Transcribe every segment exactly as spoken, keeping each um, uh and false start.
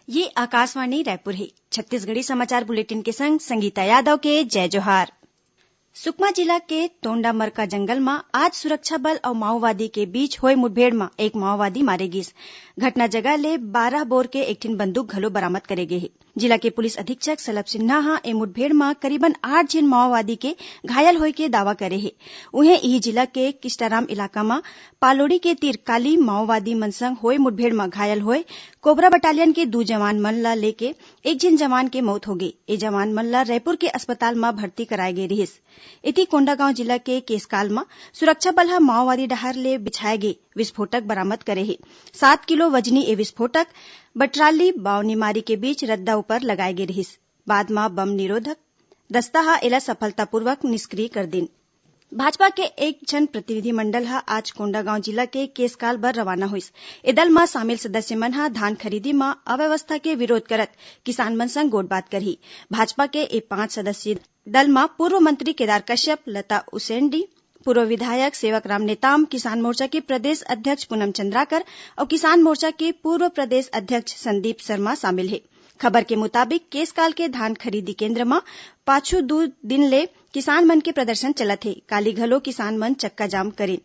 ये आकाशवाणी रायपुर हे। छत्तीसगढ़ी समाचार बुलेटिन के संग संगीता यादव के जय जोहार। सुकमा जिला के तोंडामरका जंगल म आज सुरक्षा बल अउ माओवादी के बीच होए मुठभेड़ म एक माओवादी मारे गिस। घटना जगह ले बारह बोर के एक ठिन बंदूक घलो बरामद करे गे हे। जिला के पुलिस अधीक्षक सलभ सिन्हा ह ए मुठभेड़ म करीबन आठ झिन माओवादी के घायल होए के दावा करे हे। उहें, इही जिला के किस्टाराम इलाका म पालोड़ी के तीर काली माओवादी मन संग होए मुठभेड़ म घायल होए कोबरा बटालियन के दू जवान मन ल लेके एक झिन जवान के मौत होगे। ए जवान मन ल रायपुर के अस्पताल म भर्ती कराए गे रिहिस। इति कोंडागांव जिला के केसकाल म सुरक्षा बल ह माओवादी डहार ले बिछाए गे विस्फोटक बरामद करे हे। सात किलो वजनी ए विस्फोटक बटराली बावनीमारी के बीच रद्दा ऊपर लगाए गे रिहिस। बाद म बम निरोधक दस्ता ह एला सफलतापूर्वक निष्क्रिय कर दिन। भाजपा के एक झन प्रतिनिधिमंडल ह आज कोंडागांव जिला के केसकाल बर रवाना होइस। ए दल म शामिल सदस्य मन ह धान खरीदी म अव्यवस्था के विरोध करत किसान मन संग गोठबात करही। भाजपा के ए पांच सदस्यीय दल म पूर्व मंत्री केदार कश्यप, लता उसेंडी, पूर्व विधायक सेवक राम नेताम, किसान मोर्चा के प्रदेश अध्यक्ष पूनम चंद्राकर अउ किसान मोर्चा के पूर्व प्रदेश अध्यक्ष संदीप शर्मा शामिल हे। खबर के मुताबिक, केसकाल के धान खरीदी केंद्र म पाछू दू दिन ले किसान मन के प्रदर्शन चलत हे। काली घलो किसान मन चक्का जाम करिन।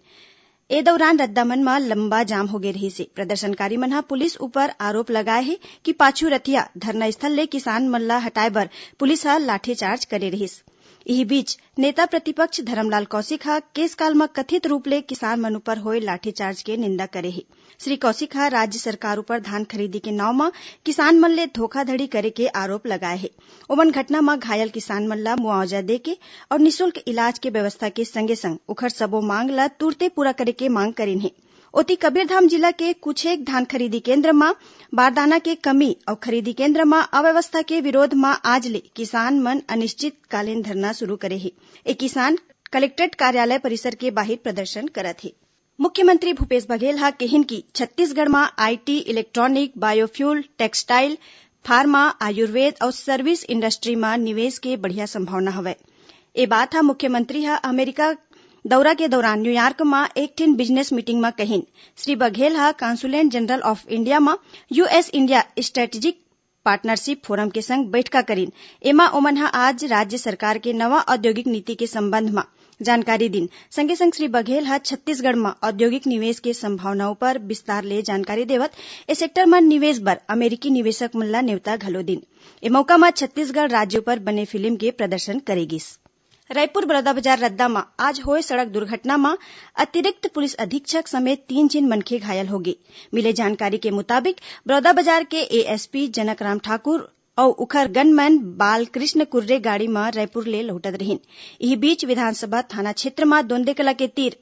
ए दौरान रद्दा मन म लंबा जाम होगे रहिस हे। प्रदर्शनकारी मन ह पुलिस ऊपर आरोप लगाए हे कि पाछू रतिहा धरना स्थल ले किसान मन ल हटाए बर पुलिस ह लाठीचार्ज करे रहिस। इही बीच, नेता प्रतिपक्ष धरमलाल कौशिक ह केसकाल म कथित रूप ले किसान मन ऊपर होए लाठीचार्ज के निंदा करे हे। श्री कौशिक ह राज्य सरकार ऊपर धान खरीदी के नांव म किसान मन ले धोखाधड़ी करे के आरोप लगाए हे। ओमन घटना म घायल किसान मन ल मुआवजा देके अउ निशुल्क इलाज के व्यवस्था के संगे संग उखर सबो मांग ल तुरते पूरा करे के मांग करिन हे। ओती, कबीरधाम जिला के कुछेक धान खरीदी केंद्र म बारदाना के कमी अउ खरीदी केंद्र म अव्यवस्था के विरोध म आज ले किसान मन अनिश्चितकालीन धरना शुरू करे हे। ए किसान कलेक्ट्रेट कार्यालय परिसर के बाहिर प्रदर्शन करत हे। मुख्यमंत्री भूपेश बघेल ह केहिन कि छत्तीसगढ़ म IT, electronic, biofuel, textile, pharma, Ayurveda अउ सर्विस इंडस्ट्री म निवेश के बढ़िया संभावना हवय। ए बात ह मुख्यमंत्री ह अमेरिका दौरा के दौरान न्यूयॉर्क म एक ठिन बिजनेस मीटिंग म कहिन। श्री बघेल ह काउंसुलेट जनरल ऑफ इंडिया म US India strategic partnership forum के संग बैठका करिन। एमा ओमन ह आज राज्य सरकार के नवा औद्योगिक नीति के संबंध म जानकारी दिन। संगे संग श्री बघेल ह छत्तीसगढ़ म औद्योगिक निवेश के संभावना उपर विस्तार ले जानकारी देवत ए सेक्टर म निवेश बर अमेरिकी निवेशक मन ल नेवता घलो दिन। ए मौका म छत्तीसगढ़ राज्य उपर बने फिल्म के प्रदर्शन करे गिस। रायपुर बलौदाबाजार रद्दा म आज होए सड़क दुर्घटना म अतिरिक्त पुलिस अधीक्षक समेत तीन झिन मनखे घायल होगे। मिले जानकारी के मुताबिक, बलौदाबाजार के एएसपी जनकराम ठाकुर अउ उखर गनमैन बालकृष्ण कुर्रे गाड़ी म रायपुर ले लहुटत रहिन। इही बीच, विधानसभा थाना क्षेत्र म दोंदेकला के तीर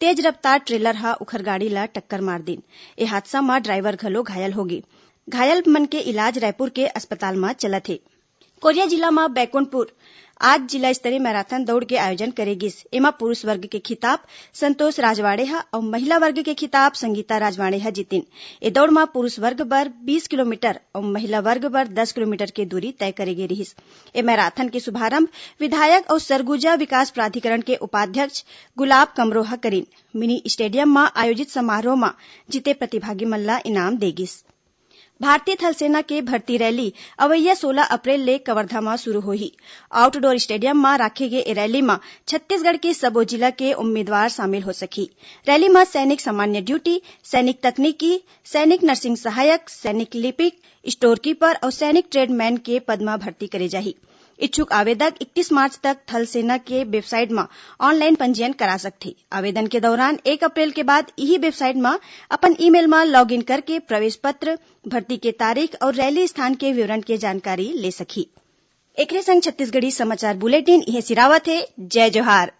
तेज रफ्तार ट्रेलर ह उखर गाड़ी ल टक्कर मार दिन। ए हादसा म ड्राइवर घलो घायल होगे। घायल मन के इलाज रायपुर के अस्पताल म चलत हे। कोरिया जिला म बैकुंठपुर आज जिला स्तरीय मैराथन दौड़ के आयोजन करे गिस। एमा पुरुष वर्ग के खिताब संतोष राजवाड़े ह अउ महिला वर्ग के खिताब संगीता राजवाड़े ह जीतिन। ए दौड़ म पुरुष वर्ग बर बीस किलोमीटर अउ महिला वर्ग बर दस किलोमीटर के दूरी तय करे गे रिहिस। ए मैराथन के शुभारंभ विधायक अउ सरगुजा विकास प्राधिकरण के उपाध्यक्ष गुलाब कमरो ह करिन। मिनी स्टेडियम म आयोजित समारोह म जीते प्रतिभागी मन ल इनाम दे गिस। भारतीय थल सेना के भर्ती रैली अवइया सोला अप्रैल ले कवर्धा म शुरू होही। आउटडोर स्टेडियम म राखे गे ए रैली म छत्तीसगढ़ के सबो जिला के उम्मीदवार शामिल हो सकही। रैली म सैनिक सामान्य ड्यूटी, सैनिक तकनीकी, सैनिक नर्सिंग सहायक, सैनिक लिपिक, स्टोर कीपर अउ सैनिक ट्रेडमैन के पद म भर्ती करे जाही। इच्छुक आवेदक इकतीस मार्च तक थल सेना के वेबसाइट म ऑनलाइन पंजीयन करा सकथे। आवेदन के दौरान एक अप्रैल के बाद इही वेबसाइट म अपन ईमेल म लॉग इन करके प्रवेश पत्र, भर्ती के तारीख अउ रैली स्थान के विवरण के जानकारी ले सकही। एकरे संग छत्तीसगढ़ी समाचार बुलेटिन इहें सिरावत हे। जय जोहार।